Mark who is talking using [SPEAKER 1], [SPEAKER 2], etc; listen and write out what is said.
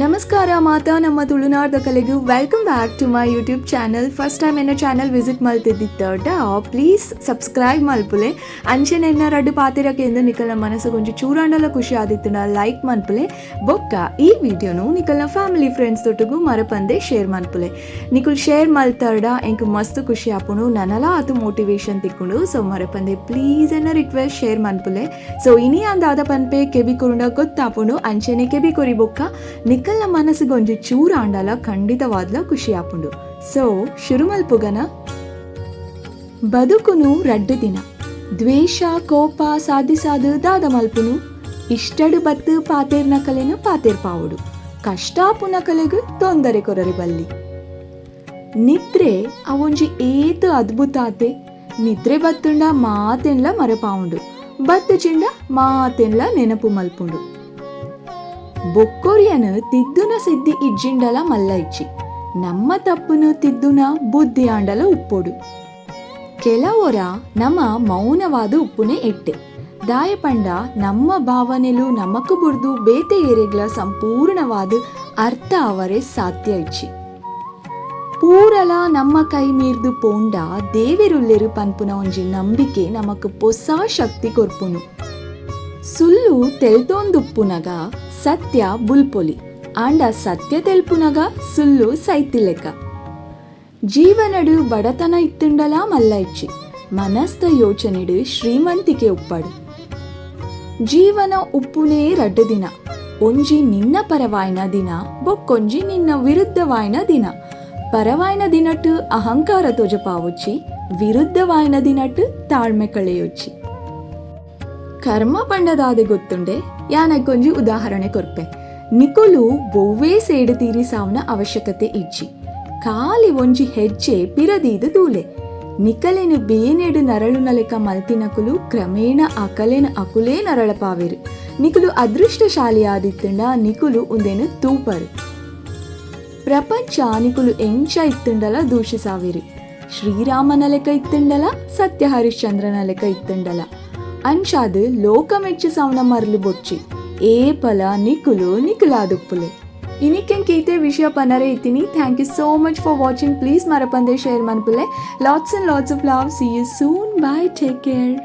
[SPEAKER 1] ನಮಸ್ಕಾರ ಮಾತಾ ನಮ್ಮ ತುಳುನಾಡ್ದಕಲೆಗು. Welcome back to my YouTube channel. First time ಎನ್ನ ಚಾನಲ್ ವಿಸಿಟ್ ಮಲ್ತಿದ್ದಿತ್ತಡ, ಪ್ಲೀಸ್ ಸಬ್ಸ್ಕ್ರೈಬ್ ಮಲ್ಪುಲೆ. ಅಂಚೆನೆ ಎನ್ನ ರಡ್ಡು ಪಾತೆರಕ್ಕೆ ನಿಕಲ್ನ ಮನಸ್ಸು ಕೊಂಚ ಚೂರಾಂಡಲ ಖುಷಿ ಆದಿತ್ತುಂಡ ಲೈಕ್ ಮನ್ಪುಲೆ. ಬೊಕ್ಕ ಈ ವಿಡಿಯೋನು ನಿಕಲ್ನ ಫ್ಯಾಮಿಲಿ ಫ್ರೆಂಡ್ಸ್ ದೊಟ್ಟುಗು ಮರಪಂದೆ ಶೇರ್ ಮನ್ಪುಲೆ. ನಿಕುಲ್ ಶೇರ್ ಮಲ್ತಾಡ ಎಂಕ್ ಮಸ್ತ್ ಖುಷಿ ಆಪುಂಡು, ನನಲ ಆತು ಮೋಟಿವೇಶನ್ ತಿಕ್ಕುಂಡು. ಸೊ ಮರಪಂದೆ ಪ್ಲೀಸ್ ಎನ್ನ ರಿಕ್ವೆಸ್ಟ್, ಶೇರ್ ಮನ್ಪುಲೆ. ಸೊ ಇನಿ ಅಂದಾದ ಪನ್ಪೆ, ಕೆಬಿ ಕುರುಂಡ ಗೊತ್ತಾಪುಂಡು. ಅಂಚೆನೆ ಕೆಬಿ ಕೊರಿ ಬೊಕ್ಕ ನಿಕಲ್ನ ಮನಸ್ಸಿಗೊಂಜಿ ಚೂರಾಂಡಲ ಖಂಡಿತವಾದ್ಲ ಖುಷಿ ಆಪುಂಡು. ಸೊ ಶುರು ಮಲ್ಪುಗನ. ಬದುಕುನು ರಡ್ಡು ದಿನ. ದ್ವೇಷ ಕೋಪ ಸಾಧಿಸಾದು ದಾದ ಮಲ್ಪುನು? ಇಷ್ಟಡು ಬತ್ತು ಪಾತೇರ್ನ ಕಲೆನು ಪಾತೇರ್ ಪಾವುಡು, ಕಷ್ಟಾಪುನ ಕಲೆಗು ತೊಂದರೆ ಕೊರರಿ ಬಲ್ಲಿ. ನಿದ್ರೆ ಅವೊಂಜಿ ಏತ್ ಅದ್ಭುತ ಆತೆ. ನಿದ್ರೆ ಬತ್ತುಂಡ ಮಾತೆನ್ಲ ಮರಪಾವುಂಡು, ಬತ್ತು ಚಿಂಡ ಮಾತೆನ್ಲ ನೆನಪು ಮಲ್ಪುಂಡು. ಬೊಕ್ಕೊರಿಯನು ತಿದ್ದುನ ಸಿದ್ಧಿ ಇಜ್ಜಿಂಡಲ ಮಲ್ಲ ಇಚ್ಚಿ, ನಮ್ಮ ತಪ್ಪುನು ತಿದ್ದುನ ಬುದ್ಧಿ ಆಂಡಲ ಉಪ್ಪೊಡು. ಕೆಲವೊರ ನಮ ಮೌನವಾದ ಉಪ್ಪುನೆ ಎಟ್ಟೆ. ದಾಯಪಂಡ ನಮ್ಮ ಭಾವನೆಲು ನಮಕು ಬುರ್ದು ಬೇತೆ ಏರೆಗ್ಲ ಸಂಪೂರ್ಣವಾದ ಅರ್ಥ ಅವರೇ ಸಾಧ್ಯ ಇಚ್ಚಿ. ಪೂರಲ ನಮ್ಮ ಕೈ ಮೀರ್ದು ಪೋಂಡ ದೇವೆರುಲ್ಲೆರು ಪನ್ಪುನ ಒಂಜಿ ನಂಬಿಕೆ ನಮಕ್ ಪೊಸ ಶಕ್ತಿ ಕೊರ್ಪುನು. ಸುಳ್ಳು ತೆಲ್ತೊಂದುಪ್ಪುನಗ ಸತ್ಯ ಬುಲ್ಪೊಲಿ, ಆಂಡ ಸತ್ಯ ತೆಲ್ಪುನಗ ಸುಳ್ಳು ಸೈತಿಲೆಕ್ಕ. ಜೀವನಡು ಬಡತನ ಇತ್ತುಂಡಲಾ ಮಲ್ಲ ಇಚ್ಚಿ, ಮನಸ್ತ ಯೋಚನೆಡು ಶ್ರೀಮಂತಿಕೆ ಉಪ್ಪಡು. ಜೀವನ ಉಪ್ಪುನೇ ರಡ್ಡು ದಿನ. ಒಂಜಿ ನಿನ್ನ ಪರವಾಯ್ನ ದಿನ, ಬೊಕ್ಕೊಂಜಿ ನಿನ್ನ ವಿರುದ್ಧವಾಯ್ನ ದಿನ. ಪರವಾಯ್ನ ದಿನಟ್ಟು ಅಹಂಕಾರ ತೋಜಪಾವೊಚ್ಚಿ, ವಿರುದ್ಧವಾಯ್ನ ದಿನಟ್ಟು ತಾಳ್ಮೆ ಕಳೆಯೊಚ್ಚಿ. ಕರ್ಮ ಪಂಡದಾದೆ ಗೊತ್ತುಂಡೆ? ಯಾನಕ್ಕೊಂಜಿ ಉದಾಹರಣೆ ಕೊರ್ಪೆ. ನಿಕುಲು ಬೊವ್ವೇ ಸೇಡು ತೀರಿಸಾವ್ನ ಅವಶ್ಯಕತೆ ಇಜ್ಜಿ. ಖಾಲಿ ಒಂಜಿ ಹೆಜ್ಜೆ ಪಿರದೀದು ತೂಲೆ. ನಿಕಲೆನು ಬೇನೆಡು ನರಳುನಲೆಕ ಮಲ್ತಿನಕುಲು ಕ್ರಮೇಣ ಅಕಲೆನ ಅಕುಲೇ ನರಳಪಾವೆರು. ನಿಕುಲು ಅದೃಷ್ಟಶಾಲಿ ಆದಿತ್ತುಂಡ ನಿಕುಲು ಉಂದೆನು ತೂಪರು. ಪ್ರಪಂಚ ನಿಕುಲು ಎಂಚ ಇತ್ತುಂಡಲ ದೂಷಿಸಾವಿರಿ. ಶ್ರೀರಾಮನ ಲೆಕ್ಕ ಇತ್ತುಂಡಲ, ಸತ್ಯ ಹರಿಶ್ಚಂದ್ರನ ಲೆಕ್ಕ ಇತ್ತುಂಡಲ, ಅಂಚಾದ್ ಲೋಕ ಮೆಚ್ಚಿಸವನ ಮರ್ಲು ಬೊಚ್ಚಿ. ಏಪಲ ನಿಕುಲು ನಿಕುಲಾದುಪ್ಪುಲೆ. ಇನಿಕೆನ್ ಕೀತೆ ವಿಷಯ ಪನರೆ ಇತ್ತೀನಿ. Thank you so much for watching. Please ಮರಪಂದೆ share ಮನ್ಪುಲೆ. Lots and lots of love. See you soon. Bye, take care.